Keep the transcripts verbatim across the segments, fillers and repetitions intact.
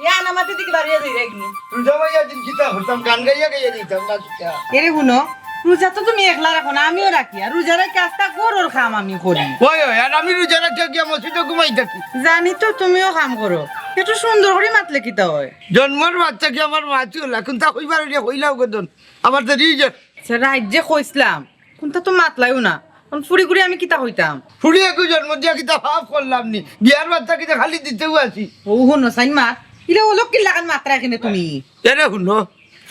ইয়া না মাতে দিকে বাড়িয়া যাই রাখনি। রোজা মাইয়া দিন কিতা করতাম, গান গাইয়া গাইয়া দিতাম না কিতা? এরে হুনো, রোজা তো তুমি একলা রাখো না, আমিও রাখি। আর রোজা রাখি আস্তা ঘরর কাম আমি করি। ওই, ওই, আর আমি রোজা রাখিয়া গিয়া মসজিদো ঘুমাই থাকি। জানি তো তুমিও কাম করো। একটু সুন্দর করি মাতলে কিতা অয়? জন্মর বাচ্চা কি আমার মাতি হলা? কুন্তা কইবার অইলে কইলাও গদন। আমার দেরি অই যায়। আচ্ছা, রাইত যে কইছলাম, কুন্তা তো মাতলাইও না। অখন ফুড়ি গুড়ি আমি কিতা কইতাম? ফুড়ি একু জন্ম দিয়া কিতা পাপ করলাম নি? বিয়ার বাচ্চা কিতা খালি দিতেউ আছি। ও হুনো, সাইন মাত। ইলা অলক্ষীর লাখান মাতরায় কেনে তুমি? এরে হুনো,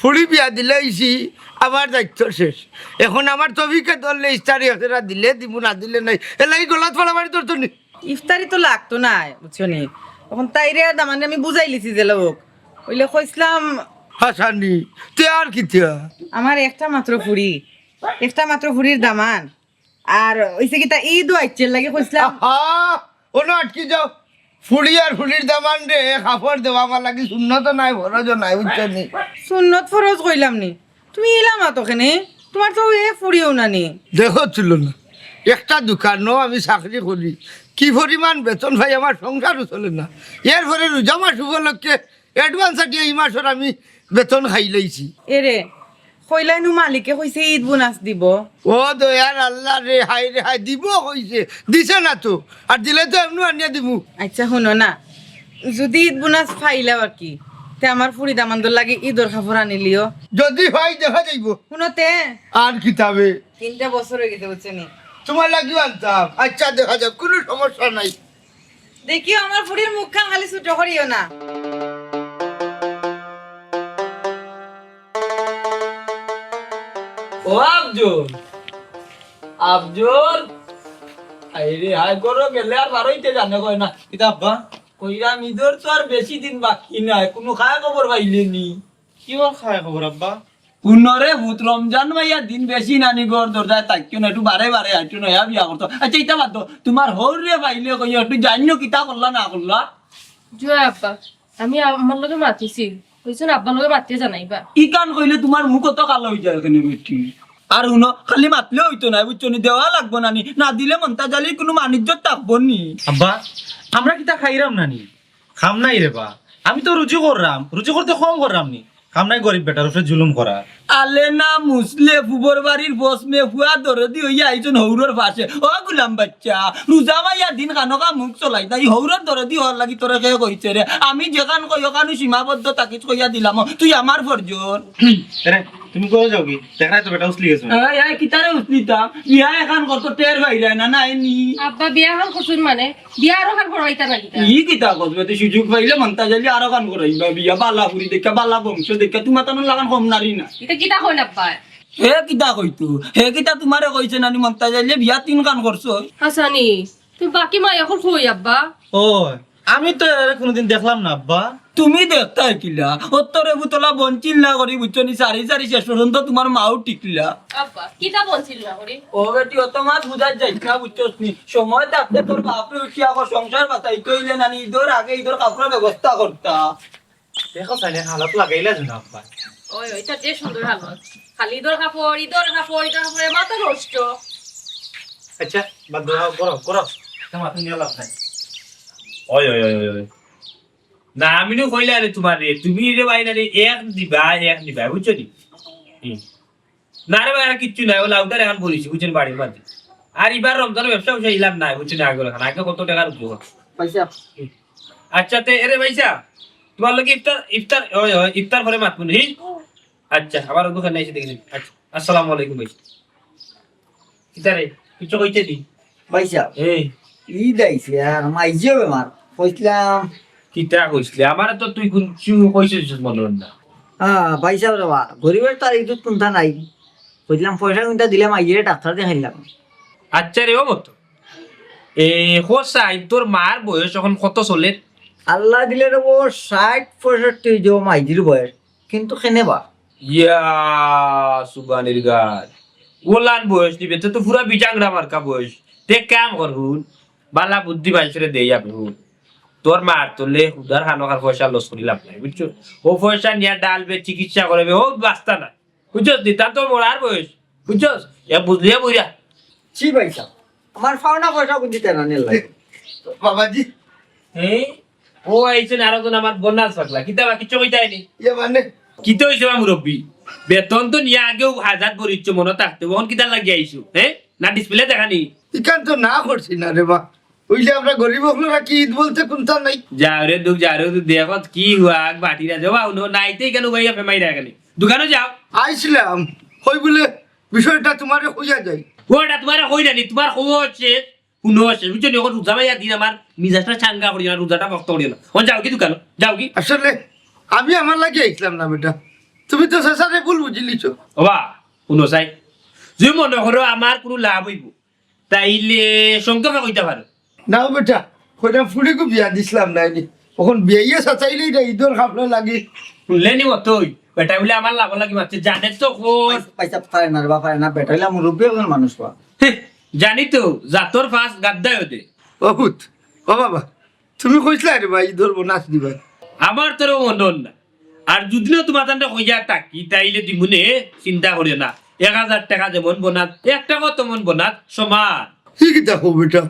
ফুড়ি বিয়া দিলাইছি, আমার দায়িত্ব শেষ। অখন আমার তৌফিকে ধরলে ইফতারি এরা দিলে দিমু, না দিলে নাই। এরলাগি গলাত ফাড়াফাড়ি ধরতো নি। ইফতারি তো লাগতো নায়, বুঝছো নি? অখন তাইরে আর দামানরে আমি বুঝাইলিছি যে লোক। অইলে কইছলাম, হাসানি, তে আর কিতা? আমার একটা মাত্র ফুড়ি, একটা মাত্র ফুড়ির দামান। আর অইছে কিতা, ঈদও আইছে, এরলাগি কইছলাম। আহা, অনো আটকি যাও। ফুড়ি আর ফুড়ির দামানরে কাপড় দেওয়া আমার লাগি সুন্নত নায়, ফরজও নায়, বুঝছো নি? সুন্নত ফরজ কইলাম নি? তুমি ইলা মাতো কেনে? তুমার তো এক ফুড়িও না নি। দেখো চুলো না, একটা দোকানো আমি চাকরি করি, কি পরিমাণ বেতন পাই, আমার সংসারও চলে না। এরপরে রোজা মাস উপলক্ষে advance আটিয়া ই মাসর আমি বেতন খাইলাইছি। এরে, কইলায় নু মালিকে কইছে ঈদ বোনাস দিবো। ও দয়ার আল্লাহ রে, হায় রে হায়, দিবো কইছে, দিছে না তো, আর দিলে তো এমনে আনিয়া দিমু। আচ্ছা, হুনো না, যুদি ঈদ বোনাস পাইলাও আর কি, তে আমার ফুড়ি দামান্দর লাগি ঈদর কাপড় আনিলিও। যুদি পাই দেখা যাইবো। হুনো তে। আর কিতা বে? তিনটা বছর অই গেছে, বুঝছো নি? তুমার লাগিও আনতাম। আচ্ছা, দেখা যাক, কুনু সমস্যা নাই। দেখিও, আমার ফুড়ির মুখখান খালি ছোট করিও না। ও আফজল, আফজল, আইরে হায়, ঘরো গেলে আর বারইতে জানে কয় না। কিতা আব্বা? কইরাম, ঈদর তো আর বেশি দিন বাকি নাই, কুনু খায় খবর পাইলে নি? কিওর খায় খবর আব্বা? হুনরে পুত, রমজান মাইয়া দিন বেশি নানি ঘর দরজায় থাকিও না, একটু বারে বারে আইতো না, ইয়া বিয়া করতো। আচ্ছা, ইতা বাদ দেও, তুমার হউররে পাইলে কইও, একটু জানিও কিতা করলা না করলা। জয় আব্বা, আমি আমার লগে মাতিছি, কইছইন আব্বার লগে মাতিয়া জানাইবা। ইখান কইলে তুমার মুখ অত কালা অই যায় কেনে বেটি? আর হুনো, খালি মাতলে অইতো নায়, বুঝছো নি? দেওয়া লাগবো নানি, না দিলে মন্তাজ আলীর কুনু মান ইজ্জত থাকবো নি। আব্বা, আমরা কিতা খাইরাম নানি? কাম নাই রে বা, আমি তো রুজি কররাম, রুজি করতে কম কররাম নি? কাম নাই গরিব বেটার উপরে জুলুম করা। আলে না মুসলে ফুবর বাড়ির বসমে ফুয়া দরদি অইয়া আইছইন হউরর পাশে। ও গুলাম বাচ্চা, রুজা মাইয়া দিন খানোকা মুখ চলাইতা, ই হউরর দরদি অওয়ার লাগি তোরে কে কইছে রে? আমি যেখান কই অখানউ সীমাবদ্ধ থাকিস কইয়া দিলাম, তুই আমার ফরজন। এরে, তুমি কই যাওগি? দেখরায় তো বেটা উছলি গেছে। এই, এই, কিতারে উছলিতা? বিয়া এখান কত টের পাইরায় না, নায় নি? আব্বা, বিয়া এখান করছইন মানে? বিয়া আরোখান করবাইতা না কিতা? ই কিতা কস বে, তুই সুযোগ পাইলে মন্তাজ আলী আরোখান করাইবা বিয়া, বালা ফুরি দেখিয়া, বালা বংশ দেখিয়া, তুমার তানর লাখান কম নারী না। ইতা কিতা কইন আব্বা? হে কিতা কইতো? হে কিতা তুমারে কইছে নানি মন্তাজ আলীয়ে বিয়া তিনখান করছো? হাসানি, তুমি বাকি মাই অকল কই আব্বা? ও, আমি তো এরারে কুনুদিন দেখলাম না আব্বা। তুমি দেখতায় কিলা? অত্তরে বুতলা বনছিল না করি, বুঝছো নি? সারি সারি শেষ পর্যন্ত তুমার মাও টিকলা। আব্বা, কিতা বনছিল না করি? ও বেটি, অত মাত বুঝাত যাইস না, বুঝছস নি? সময় থাকতে তোর বাপরে উঠিয়া কর, সংসার বাঁচাইতে অইলে নানি, ইদর আগে ইদর কাপড়র ব্যবস্থা করতা। দেখো চাইলে হালত লাগাইলা যেন আব্বা। ওই, ওইটা যে সুন্দর হালত। খালি ইদর কাপড়, ইদর কাপড়, ইদর কাপড়, এ মাথা নষ্ট। আচ্ছা, বাদ দেও, করো, করো। এটা মাথা নিয়া লাভ নাই। ওই, ওই, ওই, ওই, ওই। না, আমি নু কইলা রে তুমারে, তুমি রে ভাই না রে, এক দিবা, এক দিবা, বুঝছো নি? হুম। না রে ভাই, আর কিচ্ছু নাই, ও লাউটার এখন বলিছি, বুঝছেন, বাড়ির মাঝে। আর ইবার রমজানর ব্যবসা উবসা ইলান নাই, বুঝছেন, আগে লাখান, আগে কত টেকার উপরে। পয়সা। আচ্ছা, তে, এরে ভাইসা, তুমার লগে ইফতার, ইফতার, ওই, ওই, ইফতার পরে মাতমু নি। আচ্ছা, আবার দোকানে এসে দেখি। আচ্ছা, আসসালামু আলাইকুম ভাই। কিতা রে, কিচ্ছু কইতে দি? ভাইসাব, এই। ঈদ আইছে আর মাইজিও বেমার। কইছিলাম। কিতা কইছিলি? আমারে তো তুই কুনু কইছিস মনে অয় না। হ্যাঁ, ভাইসাব রে বা, গরিবর তো আর ঈদর কুন্তা নাই। কইছিলাম পয়সা কুন্তা দিলে মাইজিরে ডাক্তার দেখাইলাম। আচ্ছা রে, ও মত। এ, কও চাই, তোর মার বয়স অখন কত চলের? আল্লায় দিলে রে বা, ষাইট পঁয়ষট্টি অইযিবো মাইজির বয়স। কিন্তু কেনে বা? ইয়া, সুবহানির গান। ওলান বয়স নিবে, তে তো পুরা বিজাংরা মার্কা বয়স। তে কাম কর হুন, বালা বুদ্ধি মানষরে দেই আমি হুন। তোর মার তলে হুদার খানোকার পয়সা লস করি লাভ নাই, বুঝছো? ও পয়সা নিয়া ডাল বে চিকিৎসা করে বে, ও বাঁচতা না। বুঝছস নি? তার তো মরার বয়স, বুঝছস? এ বুঝলিয়া বুঝা। জি ভাইসাব, আমার পাওনা পয়সা বুঝি তেনা নিয়ে লাগে। বাবাজি। এই? ও আইছইন আরো জন আমার বোনাস পাগলা। কিতা বা কিচ্ছু কইতায় নি? ইয়ে মানে? কিতা অইছে বা মুরব্বি? বেতন তো নিয়া আগেও হাজাত ভরিচ্ছ মনো থাকতে, অখন কিতার লাগি আইছো? হে? না ডিসপ্লে দেখানি? ইখান তো না করছি না রে বা। অইলে আমরা গরিব অকলর কি ঈদ বলতে কুন্তা নাই? যাও রে দুখ, যাও রে দুখ, দেখো কি হুয়া আগ বাটিরা যাবা, উনো নাইতে ইখান উবাইয়া ফেমাইরা এখানে। দোকানো যাও। আইছিলাম, কই বলে বিষয়টা তোমারে কইয়া যাই। ওটা তোমারে কইরা নি, তোমার খবর হচ্ছে হুনো আছে, বুঝছো নি? অখন রোজা মাইয়া দিন আমার মিজাজটা চাঙ্গা করিও না, রোজাটা ভক্ত করিও না। অখন যাওগি দোকানো, যাওগি। আসলে আমি আমার লাগি আইছিলাম না বেটা, তুমি তো চাচারে ভুল বুঝিলিছো। ওবা, হুনো চাই, যদি মনো করো আমার কুনু লাভ অইবো, তাইলে সংক্ষেপে কইতা পারো। না বেটা, কইরাম ফুড়িগু বিয়া দিছলাম নায় নি, অখন বিয়াইয়া চাচাইলে ইটা ঈদর কাপড় লাগি। হুনলে নি মতই, বেটা বুলে আমার লাভর লাগি মাতছে, জানে তো কই। পয়সা, পয়সা পারে না রে বা, পারে না, বেটা অইলা মুরব্বি একজন মানুষ বা। হে, জানি তো, জাতর ফাঁস গাদ্দায় ওদে। ও পুত, ও বাবা, তুমি কইছলা রে বা ঈদর বোনাস দিবা। আমার তোর মনর না। আর যুদিও তোমার তান্ডে কইয়া থাকি, তাইলে দিমুনে, চিন্তা করিও না। এক হাজার টেকা যেমন বোনাস, এক টেকাও তেমন বোনাস, সমান। কি কিতা কও বেটা?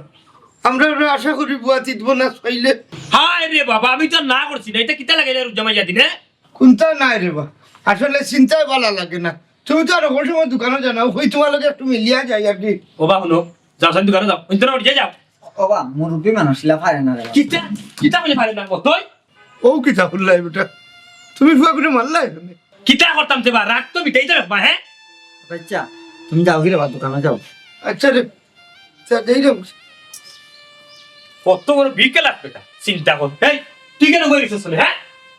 আমরা, আমরা আশা করি বুয়াত ঈদ বোনাস পাইলে। হায় রে বাবা, আমি তো না করছি না, ইটা কিতা লাগাইলে রোজা মাইয়া দিনে? কুন্তা নাই রে বা, আসলে চিন্তায় ভালা লাগে না। তুমি তো আর অখন সময় দোকানো যাও না, ওই তোমার লগে একটু মিলিয়া যাই আর কি। ওবা হুনো, যাও সাইন দোকানো যাও, ইন্তরা উঠে যাও। ওবা, মুরব্বি মানুষ ইলা পারে না রে বা। কিতা? কিতা কইলে পারে না? ও তুই? ও কিতা করলাই বেটা? তুমি ফুয়া করে মারলাই এখানে? কিতা করতাম তে বা? রাগ তো মিটাইতে রাখবা, হ্যাঁ? আচ্ছা, তুমি যাওগি রে বা, দোকানো যাও। আচ্ছা রে, আচ্ছা, যাই রে। কত বড় বিকেল আস বেটা, চিন্তা কর। এই, তুই কেন বই রইছস রে, হ্যাঁ?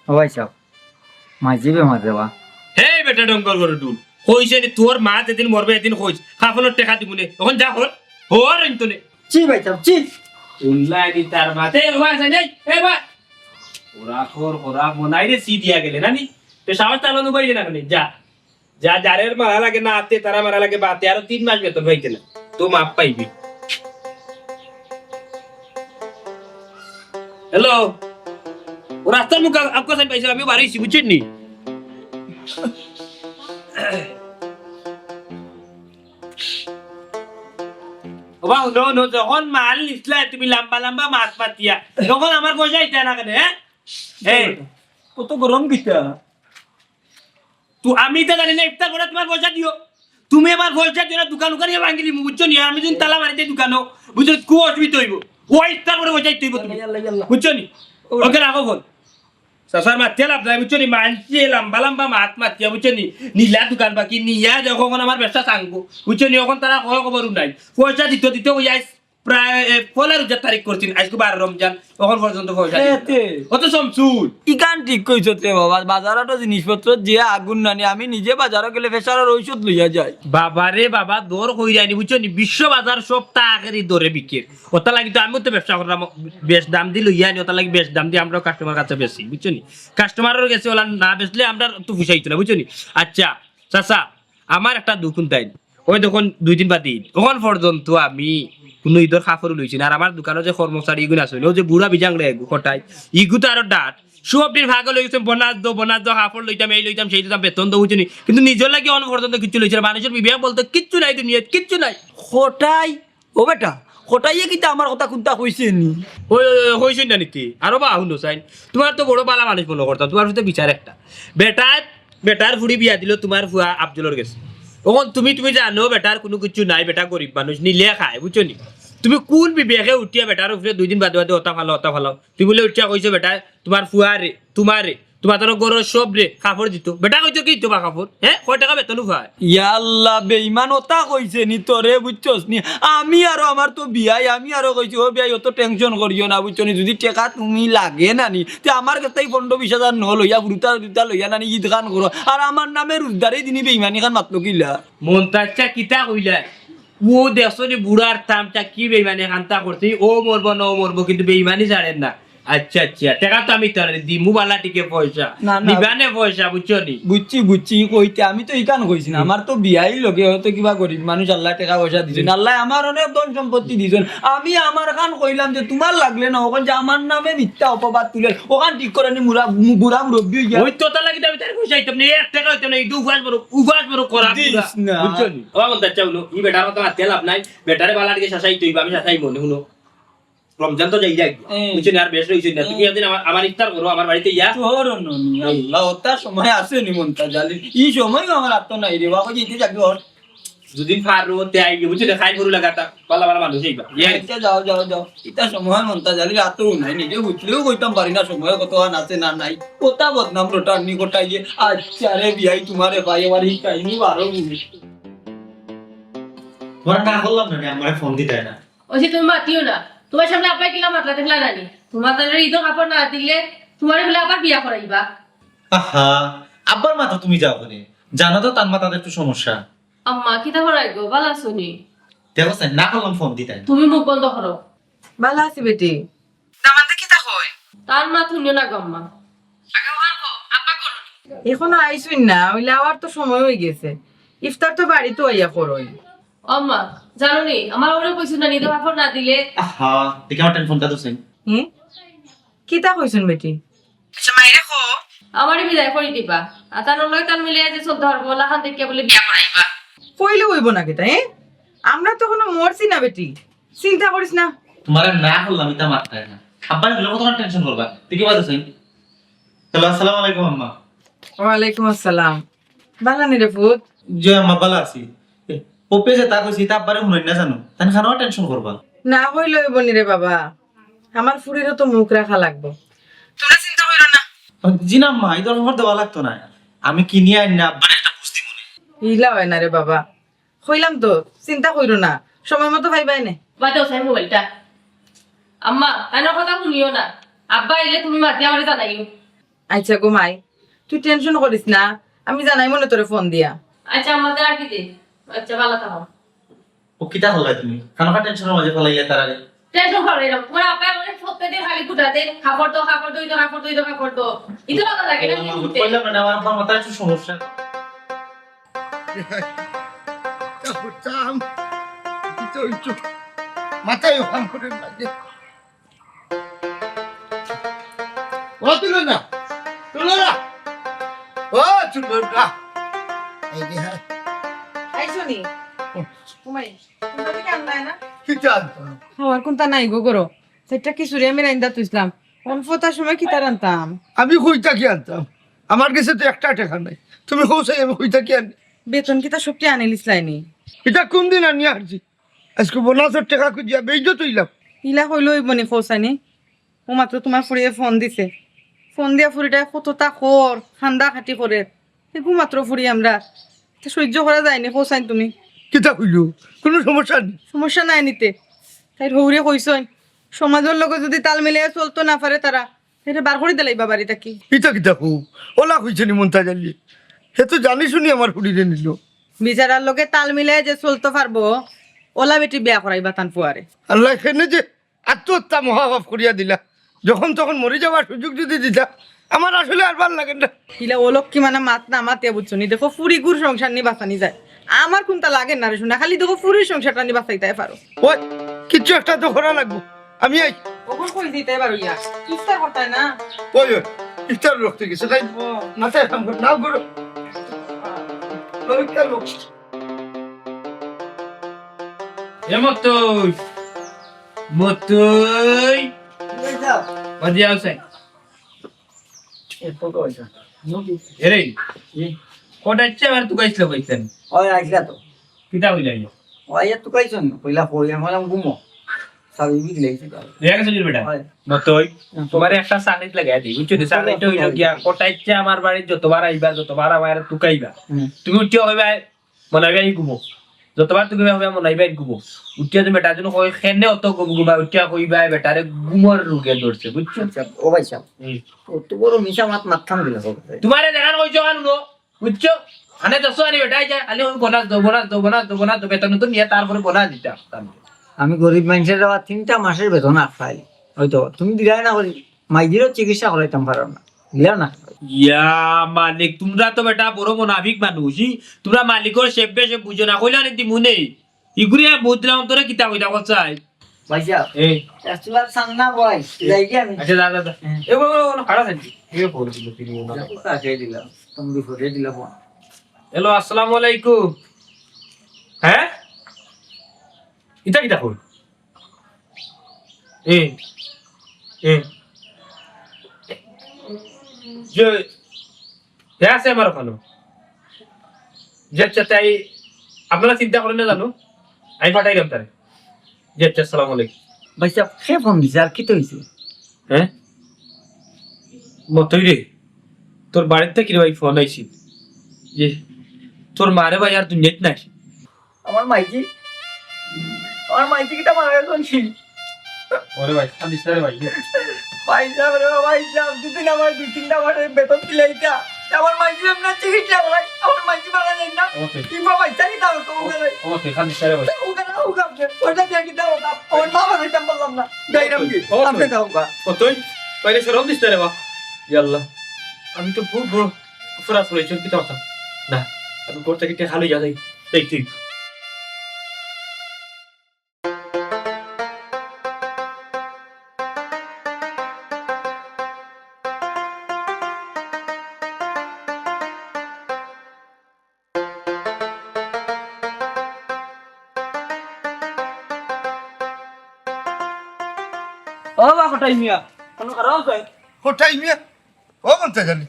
ও ভাই সাহেব, মাঝে বেমার রে বা। হে বেটা ডঙ্গর ঘরে ডুল। কইছে নি তোর মা যেদিন মরবে এদিন কইস। কাফনর টেকা দিমুনে। অখন যা হর। হর অইন্তনে। জি ভাই সাহেব, জি। উল্লাই দি তার মাতে, ও ভাই, এই, এই ভাই। ওরা খর, ওরা মনাই রে সি দিয়া গেলে, না নি? তো সাহস তালো নুবাইলে না কেনে? যা। যা, যারের মারা লাগে না আতে, তারা মারা লাগে বাতে। আরো তিন মাস বেতন পাইতে না। তো মাফ পাইবি। হ্যালো, ও রাস্তার মুখ আ-, আক্কা সাইন পাইছে, আমি বাড়ি আইছি, বুঝছেন নি? ওবা, হুনো, হুনো, যখন মাল নিছলায় তুমি লম্বা লম্বা মাত মাতিয়া, তখন আমার পয়সা দিতা না কেনে, হ্যাঁ? এই, কত গরম কিতা? তো আমি ইতা জানি না, ইফতার করে তোমার পয়সা দিও। তুমি আমার পয়সা দিও না, দোকান উকান ইয়া ভাঙিলিমু, বুঝছো নি? আমি যদি তালা মারি দেই দোকানো, বুঝছো নি? খুব অসুবিধা অইবো। ও ইফতার করে পয়সা দিতে অইবো তুমি। ইয়াল্লা, ইয়াল্লা। বুঝছো নি? ওকে, রাখো ফোন। চাচার মাতিয়া লাভ নাই, বুঝছো নি? মানষে লম্বা লম্বা মাত মাতিয়া, বুঝছো নি? নিলা দোকান বাকি, নিয়া দেখো অখন আমার ব্যবসা চাঙ্গু। বুঝছো নি? অখন তারা কয় খবরও নাই। পয়সা দিত দিত কইয়া আইস প্রায়, এ, পয়লা রোজার তারিখ করছইন, আইজকু বারো রমজান, অখন পর্যন্ত পয়সা দিলা না। এতে। অত সমসুল। ইখান ঠিক কইছত রে বাবা, বাজারো তো জিনিসপত্র যে আগুন নানি, আমি নিজে বাজারো গেলে প্রেশারর ঔষধ লইয়া যাই। বাবা রে বাবা, দর কইরানি, বুঝছো নি? বিশ্ব বাজার সব তা আখেরি দরে বিকের। অতা লাগি তো আমিও তো ব্যবসা করলাম, বেশ দাম দি লইয়া আনি, অতা লাগি বেশ দাম দি আমরাও কাস্টমার কাছে বেশি, বুঝছো নি? কাস্টমারর গেছে অলা না বেচলে আমরা তো পুষাইতো না, বুঝছো নি? আচ্ছা, চাচা, আমার একটা দুখ হুনতাইন। ওই দেখুন, দুই দিন বাদে ঈদ। অখন পর্যন্ত আমি কুনু ঈদর কাপড় লইছি না। আর আমার দোকানো যে কর্মচারী ইগুন আছে, ও যে বুড়া বিজাংড়া এগু কটাই, ইগু তো আরো ডাট। সব দিন পাগল অই গেছে, বোনাস দো, বোনাস দো, কাপড় লইতাম, এই লইতাম, সেই লইতাম, বেতন দো, বুঝছো নি? কিন্তু নিজর লাগি অখন পর্যন্ত কিচ্ছু লইছে না। মানুষর বিবেক বলতে কিচ্ছু নাই দুনিয়াত, কিচ্ছু নাই। কটাই? ও বেটা, কটাইয়ে কিতা আমার কথা কুন্তা কইছে নি? ওই, ওই, ওই, কইছইন না নি তে? আরো বা হুনো চাইন। তোমার তো বড় বালা মানুষ মনো করতাম, তোমার সাথে বিচার একটা। বেটার, বেটার ফুড়ি বিয়া দিল তোমার ফুয়া আফজলর গেছে। অখন তুমি, তুমি জানো বেটার কুনু কিচ্ছু নাই, বেটা গরিব মানুষ, নিলে খায়, বুঝছো নি? তুমি কুন বিবেকে উঠিয়া বেটার উপরে দুই দিন বাদে বাদে অতা ফালাও, অতা ফালাও? তুমি বুলে উঠিয়া কইছো বেটায় তোমার ফুয়ারে, তোমারে, তোমার তার ঘরর সবরে কাপড় দিত। বেটা কইতো কি দিত বা কাপড়? হে? কয় টেকা বেতন পায়? ইয়াল্লা, বেইমান অতা কইছে নি তোরে, বুঝছস নি? আমি আরো, আমার তো বিয়াই, আমি আরো কইছি, "ও বিয়াই, অত টেনশন করিও না, বুঝছো নি? যুদি টেকা তুমি লাগে না নি, তে আমার গেছ থাকি পনরো বিশ হাজার ন লইয়া, ফুরুতা ফুরুতা লইয়া না নি, ঈদ খান করো। আর আমার নামে রোজদারে দিনি বেইমানি খান মাতলো কিলা?" মন্তাজ চাচা কিতা কইলা? ও দেখছো নি বুড়ার তামচা কি বেইমানি খান্তা করছে, ও মরবো না, ও মরবো, কিন্তু বেইমানি ছাড়ের না। আচ্ছা, আচ্ছা, টেকা তো আমি তারে দিমু, বালা টিকে পয়সা। না, না। নিবানে পয়সা, বুঝছো নি? বুঝছি, বুঝছি, কইতে আমি তো ইখান কইছি না। হুম। আমার তো বিয়াই লগে হয়তো কিবা গরিব মানুষ, আল্লায় টেকা পয়সা দিছে। হুম। আল্লায় আমার অনেক ধন সম্পত্তি দিছইন। আমি আমার খান কইলাম যে তোমার লাগলে না, অখন যে আমার নামে মিথ্যা অপবাদ তুলে, অখান ঠিক করে নি মুরা-, মু-, বুড়া মুরব্বি অইয়া। ওই তো তার লাগি তো আমি তারে পয়সা দিতাম না, এক টেকা দিতাম না, এই উপাস বড়, উপাস বড় করা দিস বুড়া। না। বুঝছো নি? ও আমার দাচ্চা হুনো, ই বেটার কথা মাতিয়া লাভ নাই, বেটারে বালা টিকে শাসাইতে অইবো, আমি শাসাই মনে হুনো। রমজান তো যাই যাই। হুম। বুঝছো নি, আর বেশ রইছে না। তুমি হুম। একদিন আমার, আমার ইফতার করো, আমার বাড়িতে ইয়া। তোর ননি, হুম। আল্লাহ, ওটা সময় আছে নি মন্তাজ আলী। ই সময়ও আমার আত্ম নাই রে বাবা, যেতে যাবি ওর। দুদিন পার রোতে আইবে, বুঝছো নি, খাই গরু লাগাতা। বালা বালা মানুষ আইবা। ইয়ে। আচ্ছা, যাও, যাও, যাও। ইটা সময় মন্তাজ আলী রাতও নাই, নিজে উঠলেও কইতাম পারি না সময় কত আন আছে না নাই। ওটা বদনাম রোটা আন্নি কোটাই যে, আচ্ছা রে বিয়াই তোমারে ভাই, আমার এই কাহিনী বারো মিনিট। তোমার না করলাম না, আমারে ফোন দিতে না। ওই যে তুমি মাতিও না, তোমার সামনে আব্বাই কিলা মাতলা দেখলা নানি? তোমার তাহলে ঈদর কাপড় না দিলে তোমার বলে আবার বিয়া করাইবা। আহা, আব্বার মাথা তুমি যাও করে, জানো তো তার মাথাতে একটু সমস্যা। আম্মা, কিতা করাই গো, ভালা আছো নি? দেখো স্যার, না করলাম ফোন দিতে। তুমি মুখ বন্ধ করো। ভালা আছি বেটি। দামান্দে কিতা কয়? তার মা তুমিও না গো আম্মা। আগে ওখান কো, আব্বা করো নি? এখনো আইছইন না, অইলে আওয়ার তো সময় অই গেছে। ইফতার তো বাড়িত আইয়া করইন। ও আম্মা, জানো নি, আমার ওরে কইছো না, নিদো কাপড় না দিলে। আহা, দেখি আমার টেলিফোনটা তো সেন। হুম? কিতা কইছইন বেটি? আচ্ছা, মাইরে কো। আমারে বিদায় করি দিবা। আর তার লগে তাল মিলিয়ে যে চলতে পারবো, লাখান দেখিয়া বলে বিয়া করাইবা। কইলে অইবো না কিতা, এ? আমরা তো কোনো মরছি না বেটি। চিন্তা করিস না। তোমারে না করলাম, ইতা মাথায় না। আব্বারে বলে কতক্ষণ টেনশন করবা? তুই কি বাজে সাইন? হ্যালো, আসসালামু আলাইকুম আম্মা। ওয়ালাইকুম আসসালাম। ভালা নি রে পুত? জি আম্মা, ভালা আছি। এ, পপে যে তা কইছি, তা আব্বারে হুনাই না জানো। তাই খানো টেনশন করবা? না কইলে অইবো নি রে বাবা। আমার ফুরিরও তো মুখ রাখা লাগবো। তোমরা চিন্তা কইরো না। জি না আম্মা, ইদর খবর দেওয়া লাগতো না। আমি কিনিয়া আইন না, আব্বারে একটা বুঝ দিমু নে। ইলা অয় না রে বাবা। কইলাম তো, চিন্তা কইরো না, সময় মতো পাইবায় নে। বাদ দেও সাই মোবাইলটা। আম্মা, তাইনর কথা হুনিও না। আব্বা আইলে তুমি মাতিয়া আমারে জানাইও। আচ্ছা গো মাই, তুই টেনশন করিস না, আমি জানাইমু নে তোরে ফোন দিয়া। আচ্ছা আম্মা, তে রাখি দে। আচ্ছা, ভালা থাকো। ও কিতা করলায় তুমি? খানোখা টেনশনর মাঝে ফালাইয়া তারারে। টেনশন করো এরকম। তোমার আব্বা আমারে প্রত্যেকদিন খালি খুঁটা দেয়, "কাপড় দো, কাপড় দো, ইদো কাপড় দো, ইদো কাপড় দো।" ইতো ভালা লাগে না, আমি শুনতে। কইলাম না, আমার আব্বার মাথায় একটু সমস্যা। করতাম। কি তো হইতো? মাথায় ওখান করে লাগে। ও তুলো না। তুলো না। ও তুলো না। এই যে হ্যাঁ। আইছো নি? হুম। ঘুমাই। তোমরা কি আনলায় না? কি চাল? আমার কোনটা নাই গো করো। সেটা কি সুরিয়া আমি রাইন্দা তুইছিলাম। কোন ফোতার সময় কিতা রানতাম? আমি কইতা কি আনতাম? আমার গেছে তো একটা টেকা নাই। তুমি কও চাই আমি কইতা কি আনি? বেতন কিতা সবটি আনিলিছলায় নি? ইটা কোন দিন আনিয়া হারছি? আজকে বোনাসর টেকা খুঁজিয়া বেইজ্জত অইলাম। ইলা কইলে অইবো নি কও চাইনি? ও মাত্র তোমার ফুরিয়ে ফোন দিছে। ফোন দিয়া ফুরিটায় কততা কর, কান্দা কাটি করের। এগু মাত্র ফুরি আমরা। ইতা সইজ্য করা যায়নি, কও চাইন তুমি। কিতা কইলো? কুনু সমস্যা নি? সমস্যা নাই নিতে। তাইর হউরে কইছইন, সমাজর লগে যুদি তাল মিলাইয়া চলতো না পারে তারা, তাইরে বার করি দিলাইবা বাড়ি থাকি। ইতা কিতা কও? ওলা কইছে নি মন্তাজ আলী? হে তো জানি শুনি আমার ফুরিরে নিলো। বিচারার লগে তাল মিলাইয়া যে চলতো পারবো, ওলা বেটি বিয়া করাইবা তান ফুয়ারে। আল্লায় কেনে যে আত্মহত্যা মহাপাপ করিয়া দিলা। যখন তখন মরি যাওয়ার সুযোগ যুদি দিতা, আমার আসলে আর ভালা লাগে না। ইলা অলক্ষী মানে মাত না মাতিয়া বুঝছো নি? দেখো ফুরিগুর সংসার নি বাঁচানি যায়। আমার কুনতা লাগে না রে সোনা, খালি দেখো ফুরির সংসারটা নি বাঁচাইতায় পারো। ওই, কিচ্ছু একটা তো করা লাগবো। আমি আই। ওগর কই দিতে পারো ইয়া? ইফতার করতায় না? ওই, ওই, ইফতার রক্তে গেছে, তাই ও। মাথায় কাম কর, নাও করো। ললিতা লোক। এ মতই। মতই। কই যাও? বাদি আও সাই। এ ফটো আইছে। এরে। কি? কটাইচ্ছে আবার তুকাইছিল কইছেন? ওই আইসলা তো। কিতা কইলা ইয়া? ওই আর তুকাইছন, কইলা কই, আমি বললাম ঘুমো। স্বাভাবিক লেগেছে তো। দেখা গেছে নি বেটা? হয়। মতই। হুম। তোমারে একটা চাকরিত লাগাই দিই, বুঝছো নি? চাকরিটা অইলো গিয়া, কটাইচ্ছে আমার বাড়িত যতবার আইবা, যতবার আমারে তুকাইবা। হুম। তুমি উঠিয়া কইবা, মনাই ভাই ঘুমো। যতবার তুমি হবে মনাই ভাই ঘুমো। উঠিয়া তুমি বেটা যেন কই, "কেনে অত ঘুম ঘুমা?" উঠিয়া কইবা, "বেটারে ঘুমর রোগে ধরছে", বুঝছো? আচ্ছা, ও ভাই সাহেব, হুম। অত বড় মিছা মাত মাততাম দিলা কবে? তোমারে দেখান কইছো কান হুনো, বুঝছো? আনে দশ আনি বেটা যা, আনি ওই বোনাস দো, বোনাস দো, বোনাস দো, বোনাস দো, বেতন তো নিয়ে তারপরে বোনাস দিতাম। আমি গরিব মানুষের বাবা তিনটা মাসের বেতন আটকাই। হয়তো তুমি দিলাই না করি। মাইজিরও চিকিৎসা করাইতাম পারো না, দিলাও না। ইয়া মালিক, তোমরা তো বেটা বড় মুনাফিক মানুষ, ই? তোমরা মালিকর সেব বেশে বুঝো না, কইলে আনি দিমু নেই। ইগুরে বুঝলাম তোরা কিতা কইতা কচাই। ভাইসাব, এ। একটু আর সামনা বয়, যাই কি আমি? আচ্ছা, যা, যা, যা। হ্যাঁ। এ, বল, বল, বল, খাড়া থাকি। এ, বল, বল, বল, বল। যা, কাকে দিলাম? তুমি বিপদে দিলাম। হ্যালো, আসসালামু আলাইকুম। হ্যাঁ? ইতা কিতা কই? এ, এ। যে, হে আছে আমার ওখানো। যে, আচ্ছা, তাই আপনারা চিন্তা করেন না জানো, আমি পাঠাইলাম তারে। জি, আচ্ছা, আসসালামু আলাইকুম। ভাই সাহেব, কে ফোন দিছে? আর কিতা অইছে? হ্যাঁ? মতই রে, তোর বাড়িত থাকি রে ভাই ফোন আইছিল। জি, তোর মারে ভাই আর দুনিয়াত নাই। আমার মাইজি, আমার মাইজি কিতা মারা গেছে নি? ওরে ভাই, কান্দিস না রে ভাই। ভাই সাহেব রে, ভাই সাহেব, দুদিন আমার দুই তিনটা মাসের বেতন দিলাইতা। আমার মাইজি এমনে চিকিৎসা ভাই, আমার মাইজি মারা যায় না। ওকে। কিংবা ভাই, চাই দাও তো, ওখানে। ওকে, কান্দিস না রে ভাই। ওখানে, ওখানে, ওটা দিয়ে কি দাও না? আমার মা বাবা এটা বললাম না। যাই রাম কি? ওকে। আপনি দাও গা। ও তুই? বাইরে শরম দিস না রে বা। ইয়া আল্লাহ। আমি তো বহুত বড় অপরাধ করেছি, কিতা কথা? না, আমি ঘর থেকে টেকা লইয়া যাই। এই তুই। ও বা কটাই মিয়া, কোনো খারাপ আছে? কটাই মিয়া? ও মন্তাজ আলী,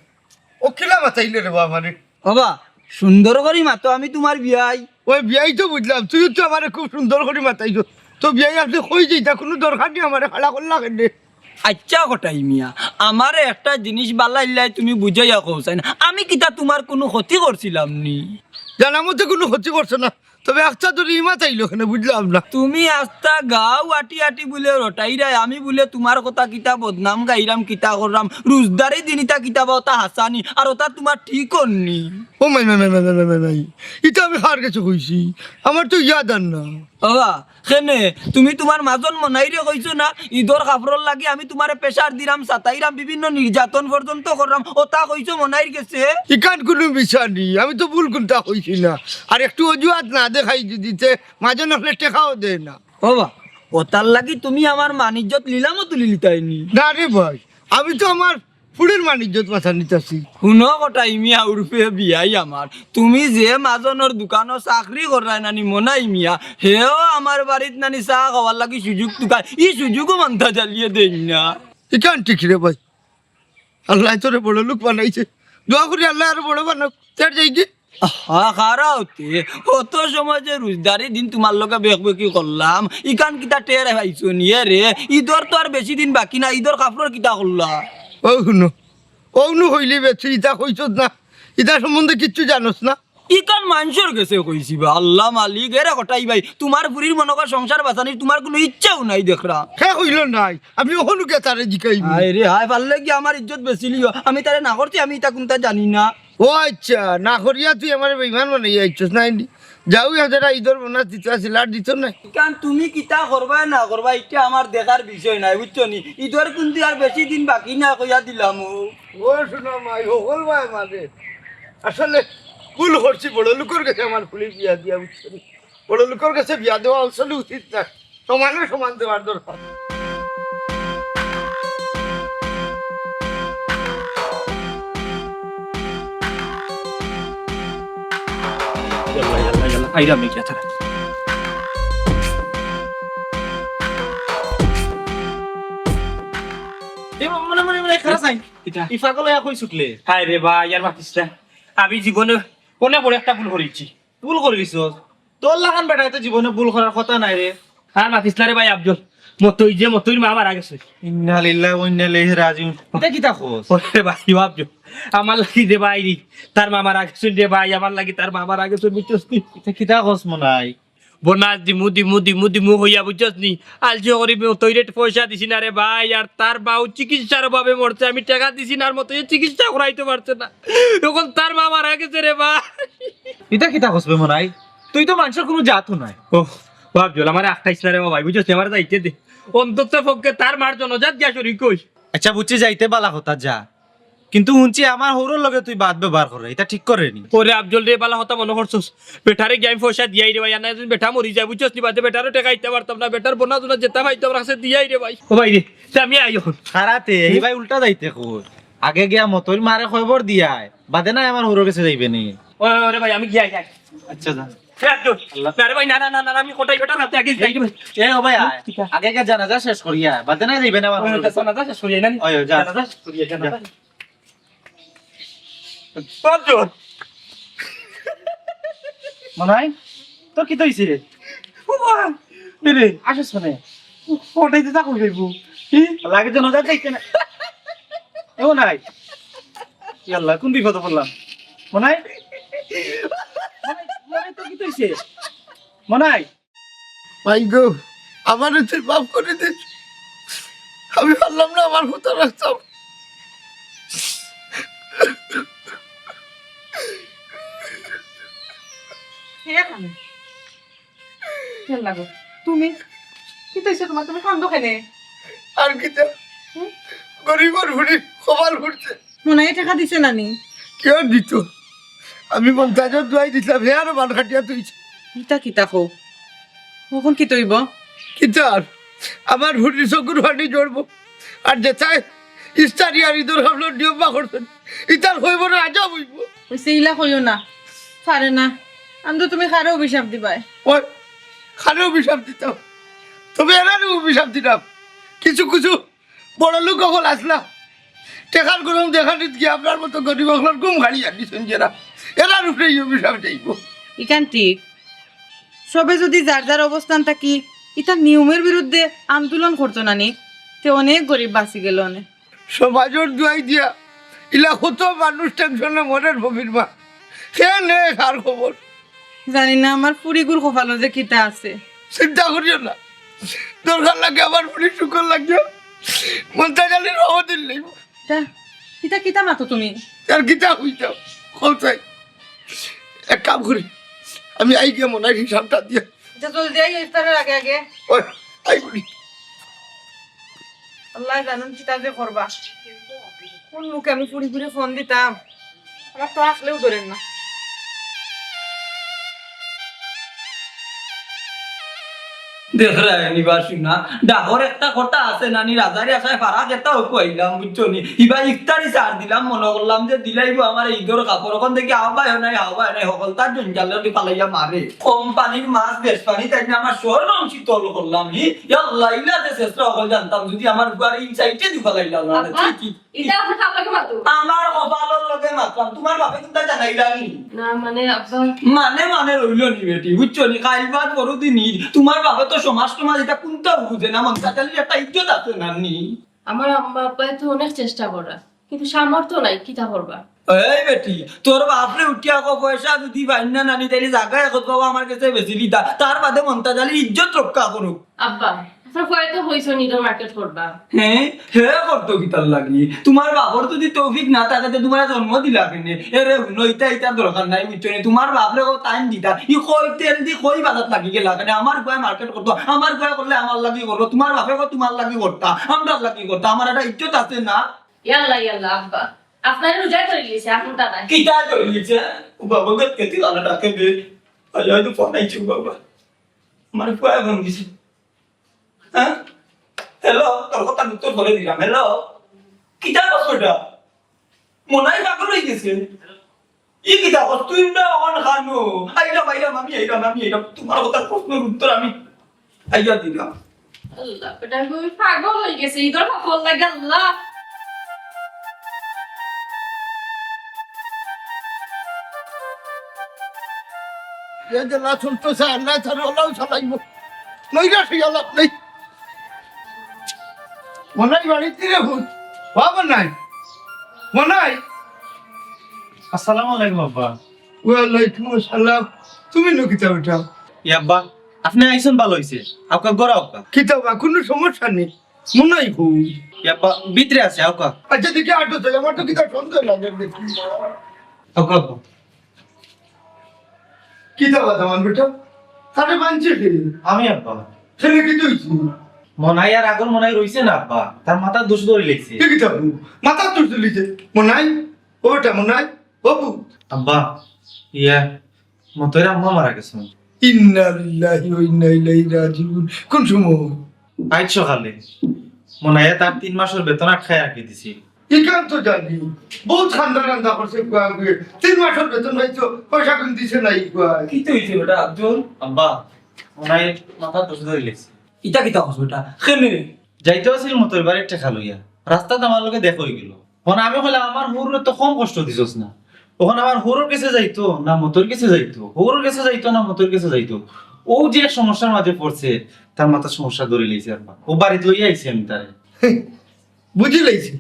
ও কিলা মাতাইলে রে বা আমারে? ও বা, সুন্দর করি মাতো, আমি তুমার বিয়াই। ওই বিয়াই তো বুঝলাম, তুইও তো আমারে খুব সুন্দর করি মাতাইছস। তো বিয়াই আপনি কই যাইতা, কোনো দরকার নি আমারে খাড়া করলা কেনে? আচ্ছা কটাই মিয়া, আমারে একটা জিনিস বালাইলাই তুমি বুঝাইয়া কও চাইন। আমি কিতা তুমার কোনো ক্ষতি করছিলাম নি? জানা মতে কোনো ক্ষতি করছো না, তবে আচ্ছা তোর ইমা চাইলো কেনে বুঝলাম না। তুমি আস্তা গাঁও আটি আটি বুলে রটাইরায়, আমি বুলে তুমার কথা কিতা বদনাম গাইরাম, কিতা কররাম, রোজদারি দিন ইতা কিতা বা ওটা হাসানি, আর ওটা তুমার ঠিক করনি। ও মাই, মাই, মাই, ইটা আমি কার গেছে কইছি? আমার তো ইয়াদ আর না। ও বা, কেনে, তুমি তুমার মাজন মনাইরে কইছো না, ইদর কাপড়র লাগি আমি তুমারে pressure দিরাম, সাতাইরাম, বিভিন্ন নির্যাতন পর্যন্ত কররাম, ওটা কইছো মনাইর গেছে? ইখান কুনু মিছা নি, আমি তো ভুল কুনতা কইছি না। আর একটু অজুহাত না দেখাই যদি তে মাজন অকলে টেকাও দেয় না। ও বা, ওটার লাগি তুমি আমার মান ইজ্জত লিলামও তুলি লিতায়নি। না রে ভাই, আমি তো আমার ফুড়ির মান ইজ্জত বাঁচানি চাইছি। হুনো কটাই মিয়া উরফে বিয়াই আমার, তুমি যে মাজনর দোকানো চাকরি কররায় নানি মনাই মিয়া, হেও আমার বাড়িত নানি চা খাওয়ার লাগি সুযোগ তুকায়, ই সুযোগও মন্তাজ আলীয়ে দেইন না। ইখান ঠিক রে ভাই, আল্লায় তোরে বড় লোক বানাইছে, দোয়া করি আল্লায় আরো বড় বানাউক। তের যাই কি? আহা, খারাও তে, অত সময় যে রোজদারি দিন তুমার লগে বেকবেকি করলাম, ইখান কিতা টের পাইছো নি? এ রে, ইদর তো আর বেশি দিন বাকি না, ইদর কাপড়র কিতা করলা? ও হুনো, অউ নু কইলি বে, তুই ইতা কইছস না, ইতা সম্বন্ধে কিচ্ছু জানোস না। ইখান মানষর গেছে কইছি বা, আল্লাহ মালিক, এরে কটাই ভাই, তুমার ফুড়ির মনো কয় সংসার বাঁচানির তুমার কুনু ইচ্ছাও নাই দেখরাম। হে কইলো নাই, আমি অখনু গিয়া তারে জিকাইমু। হায় রে হায়, পারলে কি আমার ইজ্জত বেচিলিও, আমি তারে না করছি, আমি ইতা কুনতা জানি না। ও আচ্ছা, না করিয়া তুই আমারে বেইমান বানাইয়া আইছস না নি? যাও, ইয়া যারা ইদর bonus দিতো আছিল, আর দিতো না। ইখান তুমি কিতা করবায় না করবায়, ইটা আমার দেখার বিষয় নায়, বুঝছো নি? ইদর কুন্তা আর বেশি দিন বাকি না, কইয়া দিলাম। ও, ও শোনা মাই, হকল ভাই মাঝে আসলে ভুল করছি, বড় লোকর গেছে আমার ফুড়ি বিয়া দিয়া, বুঝছো নি? বড় লোকর গেছে বিয়া দেওয়া আসলে উচিত না, সমানে সমান দেওয়ার দরকার। ইয়াল্লা, ইয়াল্লা, ইয়াল্লা, আইরা আমি গিয়া তারা। এ মনে মনে মনে খারাপ নাই। কিতা? ই পাগল অইয়া কই ছুটলে? হায় রে ভাই, আর মাতিস না। আমি জীবনে অনেক বড় একটা ভুল করিলিছি। ভুল করিলিছস? তোর লাখান বেটায় তো জীবনে ভুল করার কথা নায় রে। আর মাতিস না রে ভাই আফজল। মতই যে মতইর মা মারা গেছে। ইন্না লিল্লাহি ওয়া ইন্না ইলাইহি রাজিউন। ইটা কিতা কস? ওরে ভাই, ও আফজল। আমার লাগি রে ভাই রে। তার মা মারা গেছে রে ভাই, আমার লাগি তার মা মারা গেছে, বুঝছস নি? ইটা কিতা কস মনাই? Bonus দিমু, দিমু, দিমু, দিমু কইয়া, বুঝছস নি? আলসি করি মতইরে পয়সা দিছি না রে ভাই, আর তার বাউ চিকিৎসার অভাবে মরছে, আমি টেকা দিছি না, আর মতইয়ে চিকিৎসা করাইতো পারছে না। অখন তার মা মারা গেছে রে ভাই। ইটা কিতা কস বে মনাই? তুই তো মানষর কুনু জাতও নায়। ও, ও আফজল, আমারে আটকাইস না রে ভাই, বুঝছস নি? আমারে যাইতে দে। অন্তত পক্ষে তার মার জানাজাত গিয়া শরিক অইস। আচ্ছা বুঝছি, যাইতে ভালা কথা, যা। কিন্তু হুনছি আমার হউরর লগে তুই বাদ ব্যবহার করে, ইটা ঠিক করে নি? ওরে আফজল রে, ভালা কথা মনো করছস। বেটারে গিয়া আমি পয়সা দিয়াই রে ভাই, আর না যদি বেটা মরি যায়, বুঝছস নি? বাদে বেটারও টেকা দিতাম পারতাম না, বেটার bonus টনাস যেতা পাইতাম রাখছে দিয়াই রে ভাই। ও ভাই রে, তে আমি আই অখন। খারাতে, ই ভাই উল্টা যাইতে কই। আগে গিয়া মতইর মারে খবর দিয়ায়, বাদে নায় আমার হউরর গেছে যাইবে নি। ও, ওরে ভাই, আমি গিয়া আই, আই। আচ্ছা, যা। আল্লাহ। না রে ভাই, না, না, না, না, আমি কোটাই বেটার হাতে আগে যাই রে ভাই। এ, ও ভাই, আয়। ঠিক আছে। আগে আগে জানাজা শেষ করিয়া, বাদে না যাইবে না আমার ওই, ঘরে। জানাজা শেষ করিয়া, না নি? ওই, ওই, যা। জানাজা শেষ করিয়া, জানাজা। যা। পাঁচজন। মনাই, তোর কিতা অইছে? ও মা! এ রে, আসস কেনে? ওটাই তো চাকরি পাইবো। কি? লাগে জানাজা যাইতে না। এ মনাই। ইয়া আল্লাহ, কোন বিপদে পড়লাম? মনাই? মনাই, মনাই, তোর কিতা অইছে? মনাই? মাই গো, আমারে তুই মাফ করি দিস। আমি পারলাম না আমার কথা রাখতাম। কে কান্দে? কে লাগো? তুমি? কিতা অইছে তুমার? তুমি কান্দো কেনে? আর কিতা? হুম? গরিবর ফুড়ি কপাল ফুটছে। মনাইয়ে টেকা দিছে না নি? কিয় দিত? আমি মন্তাজর দুয়াই দিছিলাম, হে আরো বান কাটিয়া তুইছে। ইতা কিতা কও? অখন কিতা অইবো? কিতা আর? আমার ফুড়ির চকুর পানি ঝরবো। আর যেতায় ইস্তারি আর ইদর কাফলর নিয়ম বা করছইন, ইতার কইবো না, আজাব অইবো। অইছে, ইলা কইও না। পারে না। আমি তো তুমি কারে অভিশাপ দিবায়। ওই, কারে অভিশাপ দিতাম? তবে এরারে অভিশাপ দিলাম। কিছু কিছু বড় লোক অকল আছলা, টেকার গরম দেখানিত গিয়া আপনার মতো গরিব অকলর ঘুম কাড়িয়া দিছইন যেরা, এরার উপরে ই অভিশাপ যাইবো। ইখান ঠিক। সবে যুদি যার যার অবস্থান থাকি ইতা নিয়মর বিরুদ্ধে আন্দোলন করতো না নি, তে অনেক গরিব বাঁচি গেলো অনে। সমাজর দুয়াই দিয়া ইলা কত মানুষ টেনশনে মরের ফকির মা। কে নে কার খবর? জানি না আমার ফুড়িগুর কপালো যে কিতা আছে। চিন্তা করিও না, দরকার লাগে আমার ফুড়ির শুকর লাগিয়া মন্তাজ আলীর রহমত দিল নেই। তা, কিতা, কিতা মাতো তুমি? আর কিতা অইতাম? কও চাই। এক কাম করি, আমি আই গিয়া মনাইর হিসাবটা দিয়া। আচ্ছা, জলদি আই, ইফতারের আগে আগে। ওই, আই করি। আল্লায় জানইন কিতা যে করবা। কোন মুখে আমি ফুড়ি ফুড়ি ফোন দিতাম, আমার তো আসলেও ধরের না। দেখরায় নি বা হুনা, ডাহর একটা কথা আছে না নি, রাজার আশায় ফারাক একটা অউক আইলাম, বুঝছো নি? ইবা ইফতারি ছাড় দিলাম, মনো করলাম যে দিলাইবো আমার ইদর কাপড়, অখন দেখি আওবায় নাই, আওবায় নাই, হকলতার জঞ্জাল দি ফালাইয়া মারে। কোম্পানির মাছ দেশপানি তাইন আমার শরীর শীতল করলাম, হি? ইয়াল্লা, ইলা যে শেষরা হকল জানতাম, যুদি আমার ফুয়ারে ইনসাইটে দি ফালাইলাম না, আব্বা, ঠিক, ঠিক। ইতা আপনে কার লগে মাতো? আমার কপালর লগে মাতলাম, তুমার বাপে কুনতা জানাইলা নি? না, মানে, আব্বা। মানে, মানে রইলো নি বেটি, বুঝছো নি? কাইল বাদ পরদিন ইদ, তুমার বাপে তো সমাজ টমাজ ইতা কুনতাউ বুঝে না, মন্তাজ আলীর একটা ইজ্জত আছে না নি? আমার আম্মা আব্বায় তো অনেক চেষ্টা করা, কিন্তু সামর্থ্য নাই, কিতা করবা? এই বেটি, তোর বাপরে উঠিয়া কও, পয়সা যুদি পাইন না নানি, তাইলে জাগা একত পাও আমার গেছে বেচিলিতা, তার বাদে মন্তাজ আলীর ইজ্জত রক্ষা করুক। আব্বা, আপনার ফুয়ায় তো কইছইন ইদর মার্কেট করবা। হে, হে করতো কিতার লাগি? তুমার বাপর যুদি তৌফিক না থাকে, তে তুমারে জন্ম দিলা কেনে? এরে হুনো, ইতা ইতার দরকার নাই, বুঝছো নি? তুমার বাপরে কও টাইম দিতা। ই কই তেল দি কই বাজাত লাগি গেলা কেনে? আমার ফুয়ায় মার্কেট করতো, আমার ফুয়ায় করলে আমার লাগি করবো, তুমার বাপে কও তুমার লাগি করতা, আমরার লাগি করতা, আমার একটা ইজ্জত আছে না? ইয়াল্লা, ইয়াল্লা, আব্বা। আপনারে রোজায় ধরি লিছে, এখন তা নাই। কিতা ধরি লিছে? ও বাবা গো, কেতি লালা ডাকে বে। আই, আই তো ফোন আইছে, ও বাবা। আমার ফুয়ায় ফোন দিছে। হ্যাঁ? হ্যালো, তোর কথার উত্তর পরে দিলাম। হ্যালো? কিতা কস বেটা? মনাই পাগল অই গেছে। ই কিতা কস? তুই না অখন খানো। আইলাম, আইলাম, আমি আইলাম, আমি আইলাম। তুমার কথার প্রশ্নর উত্তর আমি আইয়া দিলাম। আল্লাহ, বেটা, আমি পাগল অই গেছি। ইদর কাপড় লাগে, আল্লাহ। এ যে না চলতো স্যার, না স্যার, ওলাও চালাইবো। নৈরাশ অইয়া লাভ নাই। মনাই বাড়িত নি রে পুত? বাবা নাই। মনাই। আসসালামু আলাইকুম আব্বা। ওয়ালাইকুম আসসালাম। তুমি নু কিতা বেটা? ই আব্বা, আপনে আইছইন ভালা অইছে। আউক্কা, ঘরো আউক্কা। কিতা বা, কুনু সমস্যা নি? মনাই কই? ই আব্বা, ভিতরে আছে, আউক্কা। আচ্ছা, দেখি আটো তো, আমার তো কিতা সন্দেহ লাগে দেখি। আউক্কা আব্বা। কিতা বা দামান বেটা? তারে মানছে কে? আমি আব্বা। ছেলে কিতা অইছে? মনাই আর আগর মনাই রইছে না আব্বা, তার মাথার দোষ ধরি লাইছে। এ কিতা বা? মাথার দোষ ধরি লাইছে? মনাই? ও বেটা মনাই? ও পুত? আব্বা, ইয়া, মতইর আম্মা মারা গেছইন। ইন্না লিল্লাহি ওয়া ইন্না ইলাইহি রাজিউন। কোন সময়? আইজ সকালে। মনাইয়ে তার তিন মাসর বেতন আটকাইয়া রাখি দিছিল। ইখান তো জানি, বউত খান্দা টান্দা করছে ফুয়াগুয়ে। তিন মাসর বেতন পাইছো, পয়সা কুন দিছে না ইগুয়া। কিতা অইছে বেটা আব্দুল? আব্বা, ওনার মাথা দোষ ধরে লেছে। ইতা কিতা কস বেটা? কেনে? যাইতো আছিল মতইর বাড়ির টেকা লইয়া, রাস্তাত আমার লগে দেখা অইগেলো। অখন আমি কইলাম, "আমার হউররে তো কম কষ্ট দিছস না।" অখন আমার হউরর গেছে যাইতো না মতইর গেছে যাইতো, হউরর গেছে যাইতো না মতইর গেছে যাইতো, অউ যে এক সমস্যার মাঝে পড়ছে, তার মাথাত সমস্যা ধরি লেছে আব্বা। অউ বাড়িত লইয়া আইছি আমি তারে। বুঝি লাইছি,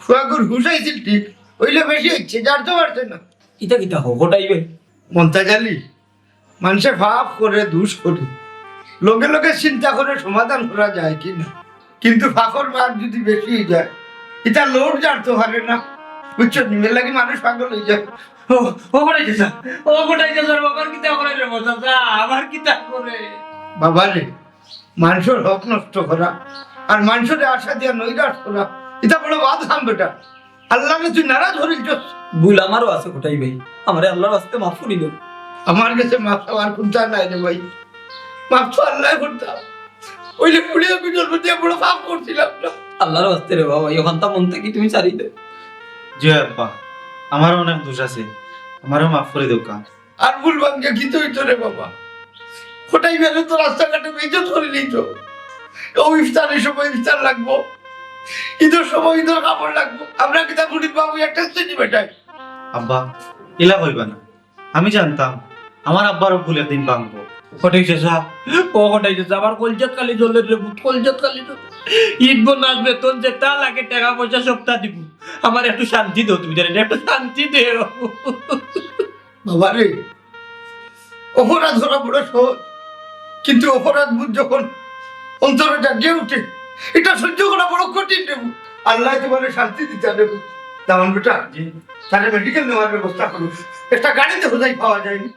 ফুয়াগুর হুশ আইছিল ঠিক, অইলে বেশি অইছে, জানতো পারছে না। ইতা কিতা কও, কটাই ভাই? মন্তাজ আলী, মানষে পাপ করে, দুষ করে, লগে লগে চিন্তা করে সমাধান করা যায় কি না, কিন্তু পাপর ভার যদি বেশি অই যায়, ইটা লোড জানতো পারে না, বুঝছো নি? এর লাগি মানুষ পাগল অই যায়। ও, ও কটাই চাচা, ও কটাই চাচা, আমার কিতা করে রে বাবা চাচা, আমার কিতা করে? বাবা রে, মানষর হক নষ্ট করা আর মানষরে আশা দিয়া নৈরাশ করা, ইটা বড় বাদ কাম বেটা। আল্লাহরে তুই নারাজ করিলছস। ভুল আমারও আছে কটাই ভাই, আমারে আল্লাহর ওয়াস্তে মাফ করি দেও। আমার গেছে মাফ চাওয়ার কুন্তা নাই রে ভাই, মাফ তো আল্লায় করতা। অইলে পুড়িয়া বিটর প্রতি বড় পাপ করছিলাম না। আল্লাহর ওয়াস্তে রে বাবা, অখানতা মন থাকি তুমি ছাড়ি দেও। জি আব্বা, আমারও অনেক দুষ আছে, আমারেও মাফ করি দেউক্কা। আর ভুল ভাঙ্গে কিতা অইতো রে বাবা? কটাই বেলে তো রাস্তাঘাটে বেইজ্জত করি নিত। অউ ইফতারির সময় ইফতার লাগবো, ইদর সময় ইদর কাপড় লাগবো। আমরা কিতা গরিব বাবু একটা শ্রেণী বেটায়? আব্বা, ইলা কইবা না, আমি জানতাম আমার আব্বারও ভুল একদিন ভাঙবো। কটাই চাচা, ও কটাই চাচা, আমার কলজাত খালি জ্বলের রে পুত, কলজাত খালি জ্বলের। ইদ বোনাস বেতন যেতা লাগে টেকা পয়সা সবতা দিমু, আমার একটু শান্তি দেও তুমি, জানি একটু শান্তি দেও। বাবা রে, অপরাধ করা বড় সহজ, কিন্তু অপরাধ বোধ যখন অন্তরে জাগিয়া উঠে, ইটা সহ্য করা বড় কঠিন রে পুত। আল্লায় তুমারে শান্তি দিতা রে পুত। দামান বেটা, জি। তারে মেডিকেল নেওয়ার ব্যবস্থা করো, একটা গাড়িতে হুদাই পাওয়া যায়নি।